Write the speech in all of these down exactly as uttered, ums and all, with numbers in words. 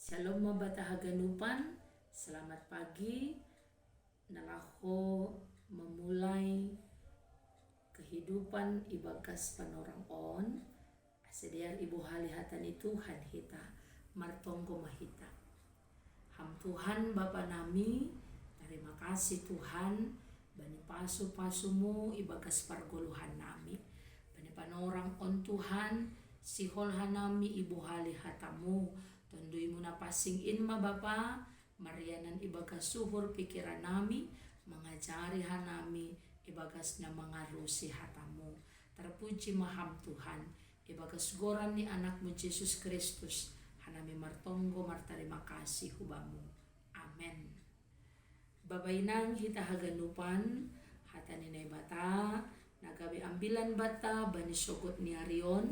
Shalom mabata haganupan, selamat pagi. Nalaho memulai kehidupan ibagas panorang on, ase dear ibohali hata ni Tuhan hita, martonggo ma hita. Ham Tuhan Bapa nami, terima kasih Tuhan, bani pasu-pasumu ibagas pargoluhan nami. Bani panorang on Tuhan, sihol hanami ibohali hatamu, tonduimu na pansing in ma Bapa, marianan ibagas uhur pikiran nami, mangajari hanami ibagas na mangalusi hatamu. Terpuji ma Ham Tuhan, ibagas goran ni Anakmu Jesus Kristus, hanami martonggo martarima kasih hu Bamu. Amen. Bapa inang hita haganupan, hata ni Naibata na gabe ambilan banta bani sogot ni ari on,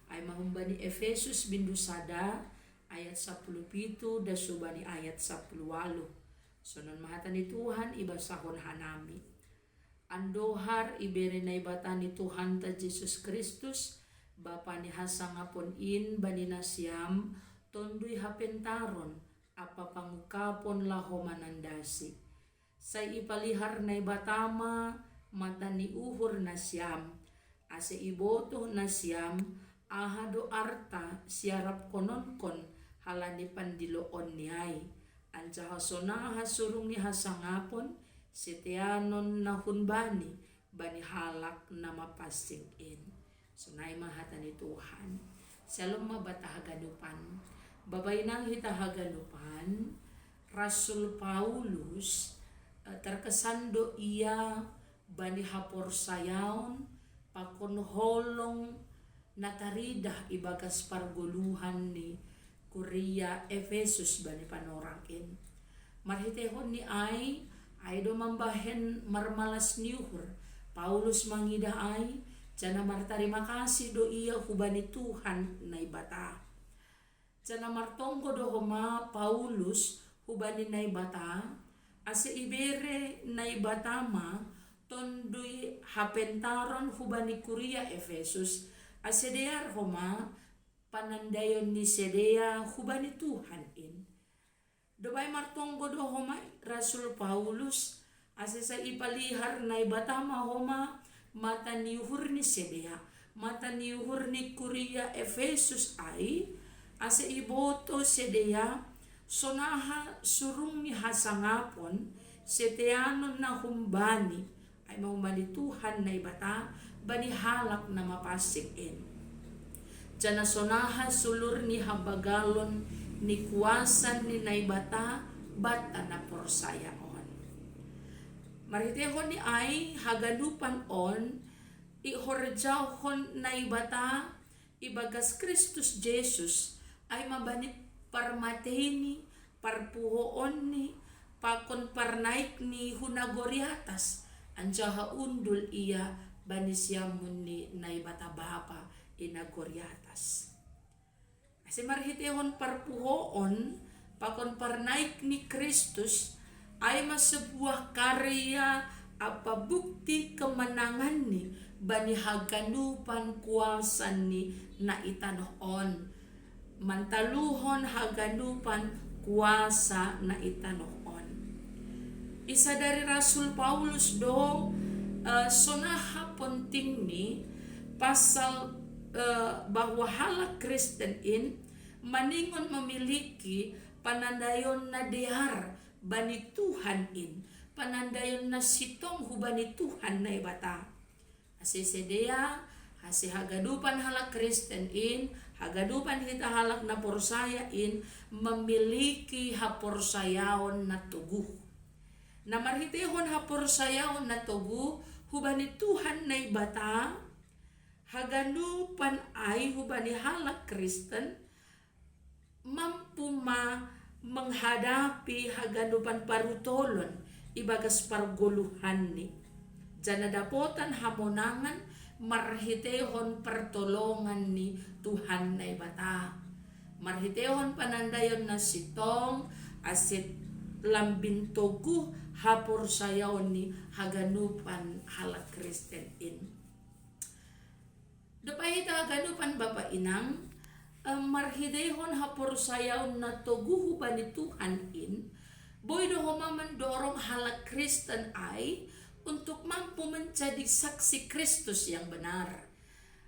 ai ma humbani Efesus bindu sada, ayat sapuluh pitu das hubani ayat sapuluh ualuh. Sonon ma hata ni Tuhan ibasahon hanami. Andohar ibere Naibata ni Tuhanta Jesus Kristus, Bapa ni hasangapon in bani nasiam, tondui hapentaron ampa pangungkapon laho manandasi. Sai ipalihar Naibata ma mata ni uhur nasiam, ase ibotoh nasiam aha do arta siarapkononkon halani pandiloonni ai, anjaha sonaha surung ni hasangapon, siteanon na humbani, bani halak na mapansing in. Sonai ma hata ni Tuhan. Shalom mabata haganupan. Bapa inang hita haganupan, Rasul Paulus, eh, terkesan do ia bani haporsayaon pakon holong na taridah ibagas pargoluhan ni kuria Efesus bani panorang in. Marhiteihon ni ai, ai do mambahen marmalas ni uhur, Paulus mangidah ai, janah martarima kasih do ia hubani Tuhan Naibata. Janah martonggo do homa Paulus hubani Naibata, ase ibere Naibata ma tondui hapentaron hubani kuria Efesus, ase dear homa panandaion ni sidea hubani Tuhan in. Dob ai martonggo do homa Rasul Paulus, ase sai ipalihar Naibata ma homa mata ni uhur ni sidea, mata ni uhur ni kuria Efesus ai, ase ibotoh sidea sonaha surung ni hasangapon, siteanon na humbani, ai ma humbani Tuhan Naibata, bani halak na mapansing in. Janah sonaha sulur ni habagalon ni kuasa ni Naibata banta na porsaya on. Marhiteihon ni ai haganupan on ihorjahon Naibata ibagas Kristus Jesus, ai ma bani parmateini, parpuhoonni, pakon parnaikni hu nagori atas, anjaha undul ia bani siamun ni Naibata Bapa i nagori atas. Ase marhiteihon parpuhoon pakon parnaik ni Kristus, ai ma sebuah karya ampa bukti kemenanganni bani haganupan kuasa ni na i tanoh on, mantaluhon haganupan kuasa na i tanoh on. Isadari Rasul Paulus do, eh, sonaha pontingni pasal, eh, bahwa halak Kristen in maningon memiliki panandaion na dear bani Tuhan in, panandaion na sintong hubani Tuhan Naibata. Ase sidea, ase haganupan halak Kristen in, haganupan hita halak na porsaya in, memiliki haporsayaon na toguh. Na marhiteihon haporsayaon na toguh hubani Tuhan Naibata, haganupan ai hubani halak Kristen, mampu ma menghadapi haganupan parutolon ibagas pargoluhanni, janah dapotan hamonangan marhiteihon pertolongan ni Tuhan Naibata. Marhiteihon panandaion na sintong, ase lambin toguh haporsayaon ni haganupan halak Kristen in. Dob ai hita haganupan bapa inang, Marhiteihon haporsayaon na toguh hubani Tuhan in, boi do homa mandorong halak Kristen ai untuk mampu menjadi saksi Kristus yang benar.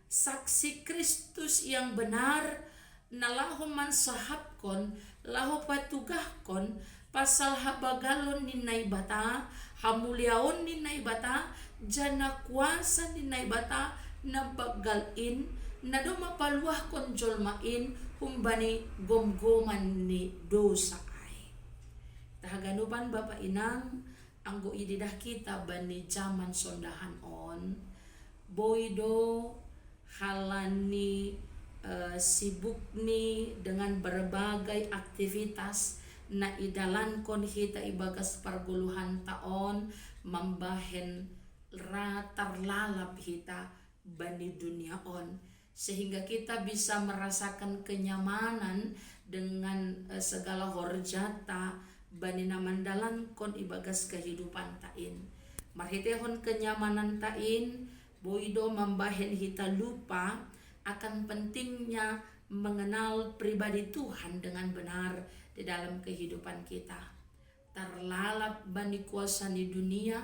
Saksi Kristus yang benar na laho mansahapkon, laho patugahkon pasal habagalon ni Naibata, hamuliaon ni Naibata, jana kuasa ni Naibata na banggal in, na do mapaluahkon jolma in humbani gomgoman ni dosa ai. Tahaganupan bapa inang, anggo ididah kita bani jaman sondahan on, boi do halani uh, sibuk ni dengan berbagai aktivitas na idalankon hita ibagas pargoluhan ta on, mambahen ra tarlalap hita bani dunia on, sehingga kita bisa merasakan kenyamanan dengan uh, segala horjata bani na mandalankon ibagas kehidupan ta in. Marhitehon kenyamanan ta in, boi do mambahen hita lupa akan pentingnya mengenal pribadi Tuhan dengan benar di dalam kehidupan kita. Tarlalap bani kuasa ni dunia,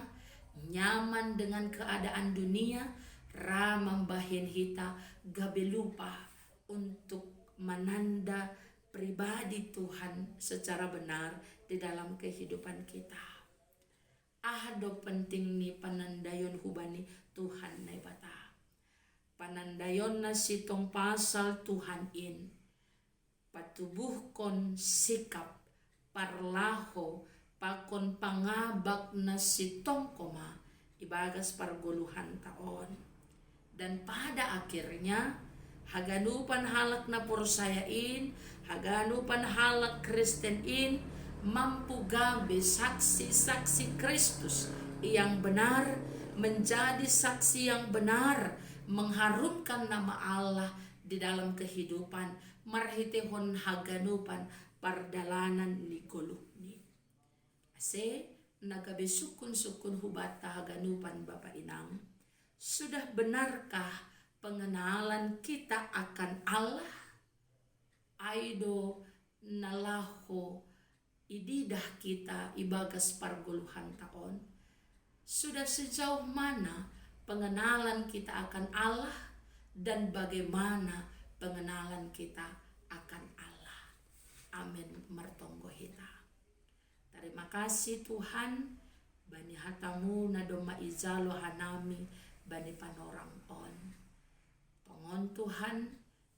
nyaman dengan keadaan dunia, ra mambahen hita gabe lupa untuk mananda pribadi Tuhan secara benar di dalam kehidupan kita. Aha do penting ni panandaion hubani Tuhan Naibata? Panandaion na sitong pasal Tuhan in patubuhkon sikap parlaho pakon pangabak na sitong koma ibagas pargoluhan ta on. Dan pada akhirnya, haganupan halak na porsaya in, haganupan halak Kristen in mampu gabe saksi-saksi Kristus yang benar, menjadi saksi yang benar, mengharumkan nama Allah di dalam kehidupan marhitehon haganupan pardalanan ni goluhni. Ase na gabe sungkun-sungkun hubanta haganupan bapa inang, sudah benarkah pengenalan kita akan Allah? Ai do na laho ididah kita ibagas pargoluhan ta on? Sudah sejauh mana pengenalan kita akan Allah dan bagaimana pengenalan kita akan Allah? Amin. Martonggo hita. Tarima kasih Tuhan bani hatamu na domma ijalo hanami bani panorang on. Tongon Tuhan,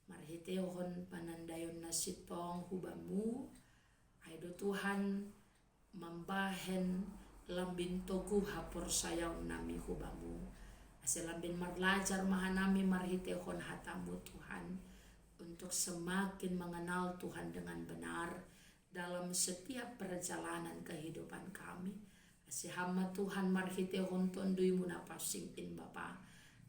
marhitehon panandaion na sitong hubamu, ai do Tuhan mambahen lambin toguh haporsayaon nami hubamu, ase lambin marlajar ma hanami marhitehon hatamu Tuhan, untuk semakin mengenal Tuhan dengan benar dalam setiap perjalanan kehidupan kami. Ase Ham ma Tuhan marhitehon Tonduymu na pansing in Bapa,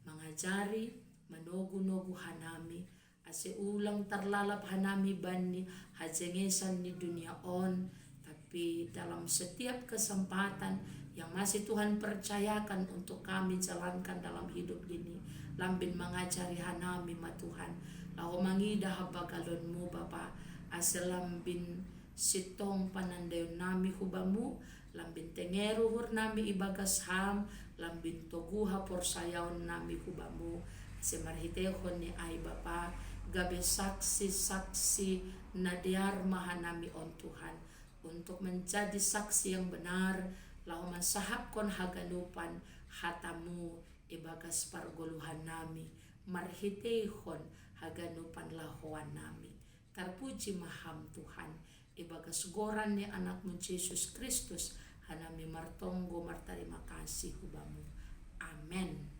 mangajari, manogu-nogu hanami, ase ulang tarlalap hanami bani hajengesan ni dunia on, tapi dalam setiap kesempatan yang masih Tuhan percayakan untuk kami jalankan dalam hidup ini, lambin mangajari hanami ma Tuhan, laho mangidah habagalonmu Bapa, ase lambin sitong panandaion nami hubamu, lambin tenger uhur nami ibagas Ham, lambin toguh haporsayaon nami hubamu, ase marhitehon ni ai Bapa, gabe saksi-saksi na dear ma hanami on Tuhan, untuk menjadi saksi yang benar, laho mansahapkon haganupan hatamu ibagas pargoluhan nami, marhitehon haganupan lahoan nami. Tarpuji ma Ham Tuhan, ibagas goran ni Anakmu Jesus Kristus, hanami martonggo martarima kasih hubamu. Amen.